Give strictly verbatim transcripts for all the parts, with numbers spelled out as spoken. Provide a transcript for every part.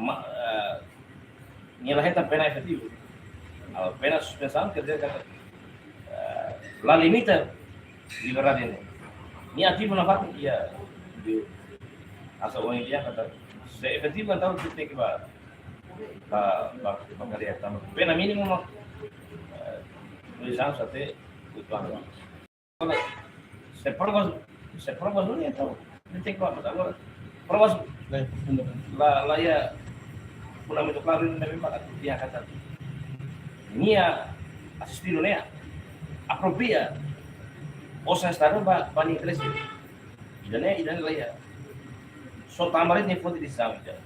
Ma, eh, nia la hetan pena efetivu. Ah, pena suspensaun, quer dizer, eh, la limita liberdade ne'e. Nia ativu nafatin iha, di, asa oin dia katak, se efetivu entaun tenke ba, ba, ba, ba kadeia tanba pena mínimu mak, eh, dois anos até oito anos. Se provas, se provas duni entaun, tenke ba, mas agora provas la, la iha fundamentu klaru ne'ebé mak atu dehan katak nia asistidu ne'e apropria osan Estadu ba, ba nia interese. Ida-ne'e, ida-ne'e la iha. Só tanba nia foti desizaun ida.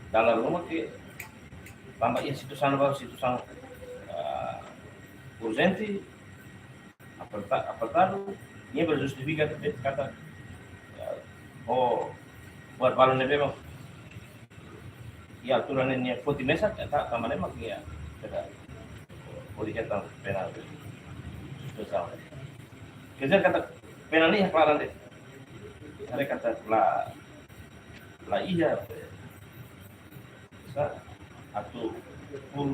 Dala ruma ke tanba iha situasaun ba, situasaun, ah, urjente, aperta-, apertadu, nia bele justifika de'it katak, eh, o buat balu ne'ebé mak iha altura ne'e nia foti mesak, entaun tanba ne'e mak nia, katak, hodi hetan pena suspensaun. Quer dizer katak pena ne'e klaran de'it. Haree katak la, la iha, eh, sa, atu, pur,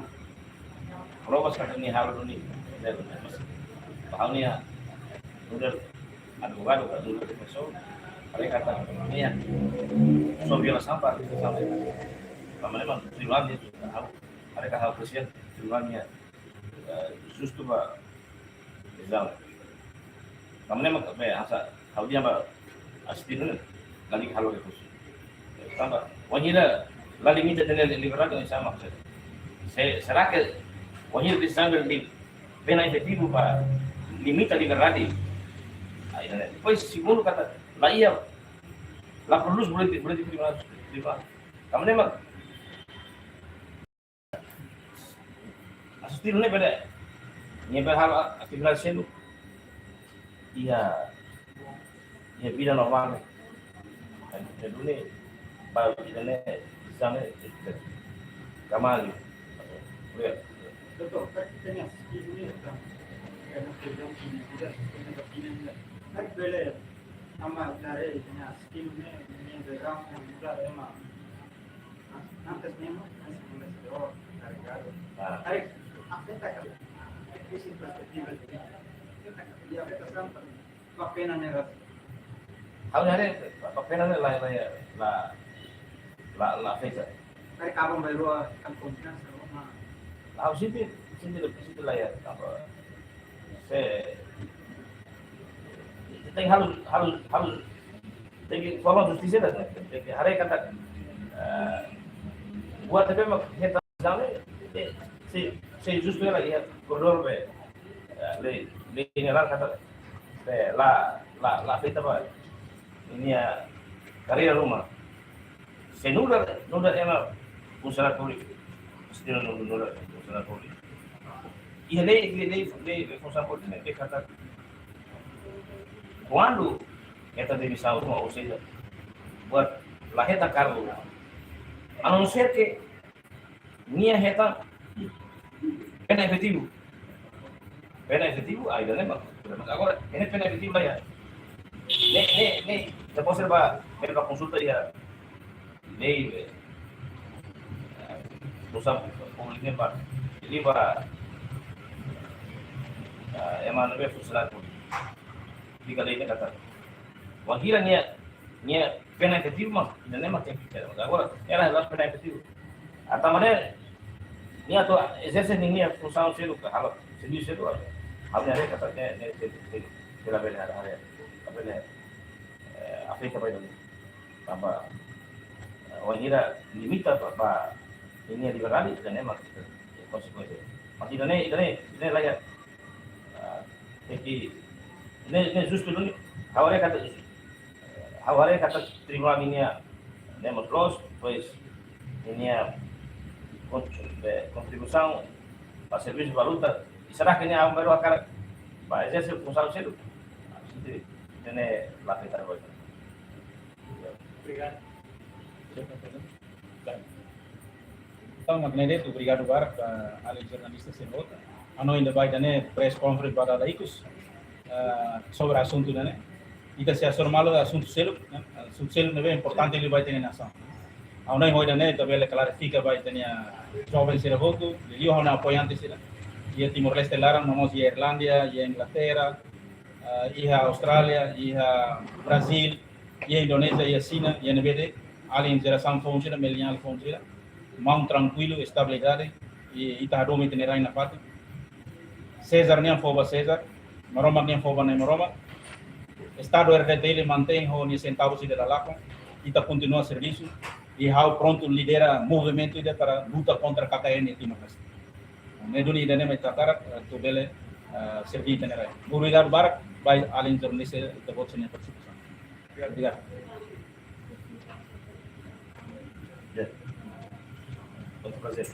provas katak nia halo duni. Ba ha'u-nia, nu'udar advogadu ka nu'udar defensór, haree katak nia só violasaun ba, sampai, sampai memang tribunál nia, ha'u, haree katak ha'u apresia tribunál nia, eh, justu ba, Exato. Tanba ne'e mak, be, asa, ha'u dehan ba, asistidu ne'e, lalika halo rekursu. Tanba, wainhira la limita ita-nia liberdade, oinsá mak, se, será que wainhira desizaun ne'e pena efetivu ba limita liberdade? Ai, ne'e. Depois, segundu katak, la iha, la prodús buletin, buletin kriminál, kriminál. Tanba ne'e mak, asistidu ne'e bele, nia bele halo atividade seluk iha, iha vida normál ne'e. Ne'e duni, ba vida ne'e, desizaun ne'e, kamali. Doutór, karik ita-nia asistidu ne'e, ita-nia asistidu ne'e, ita-nia asistidu ne'e, ita-nia background ne'e muda, ema Antes mesmo, antes de começar, carregado. Ah. Aí, afeta ka? Esse perspectiva de afeta tanto ba pena ne'e. Ha'u haree, ba pena ne'e la, la, la, la, la afeta. Karik aban-bainrua iha konfiansa, mas. Ha'u sente, sente, sente la iha, tanba, se, tenke halo, halo, halo, tenke forma justisa ida, tenke haree katak, eh, buat ne'ebé mak hetan dame, eh, se, se justu hela iha koridór be, eh, lei, lei ne'e la katak, be, la, la, la afeta ba ninia karreira ruma. Se nu'udar, nu'udar ema funsionáriu públiku, se nu'udar, nu'udar funsionáriu públiku. Iha lei, lei, lei, lei funsionáriu públiku ne'e katak, kuandu hetan demisaun ruma, ou seja, buat la hetan kargu, a não ser que nia hetan pena efetivu. Pena efetivu, ah, ida-ne'e mak. Agora, ne'e pena efetivu la iha. Ne'e, ne'e, ne'e, depois ba, bele ba konsulta iha lei, eh, funsaun públika ne'ebá. Jadi ba, eh, ema ne'ebé funsionáriu públiku. Di lei ne'e katak, wainhira nia, nia pena efetivu mak, ida-ne'e mak tenke fixa. Agora, ela la pena efetivu. Entaun, maneira, nia atu ezerse ninia funsaun seluk ka halo servisu seluk, ha'u-nia haree katak ne'e, ne'e, ne'e, ne'e, ne'e la bele haree, haree, la bele, eh, afeta ba ida-ne'e. Tanba, eh, wainhira limita ba, ba ninia liberdade, ida-ne'e mak, eh, konsekuénsia. Mas ida-ne'e, ida-ne'e, ida-ne'e la iha, ah, tenke, ne'e, ne'e justu duni, ha'u haree katak, ha'u haree katak tribunál ninia, ne'e mós loos, depois ninia kon-, be, kontribuisaun ba servisu ba luta, i será que nia aban-bainrua hakarak ba ezerse funsaun seluk? Sente, ne'e la afeta ba ita. Obrigadu. Entaun, mak ne'e de'it, obrigadu barak ba alin jornalista sira hotu. Ha'u hanoin ida-ne'e press conference ba dada ikus, eh, sobre asuntu ne'e. Ita sei hasoru malu asuntu seluk, ne'e? Asuntu seluk ne'ebé importante liu ba ita-nia nasaun. Ha'u-nia ohin ida-ne'e atu bele klarifika ba ita-nia joven sira hotu, liuliu ha'u-nia apoiante sira. Iha Timor-Leste laran, no mós iha Irlandia, iha Inglaterra, ah, iha Austrália, iha Brazil, iha Indonézia, iha Xina, iha ne'ebé de'it, alin jerasaun foun sira, milenial foun sira. Maun trankuilu, estabilidade, i ita hadomi ita-nia rain nafatin. César nian fó ba César, Maromak nian fó ba Nai Maromak. Estadu R D T L mantein ho nia sentavus ida la lakon, ita kontinua servisu, i ha'u prontu lidera movimentu ida para luta kontra K K N iha Timor-Leste. Ne'e duni ida-ne'e mak ita hakarak, eh, atu bele, eh, serví ita-nia rain. Obrigadu barak, ba alin jornalista ita-boot sira-nia partisipasaun. Obrigadu. Ya. Outro prazer.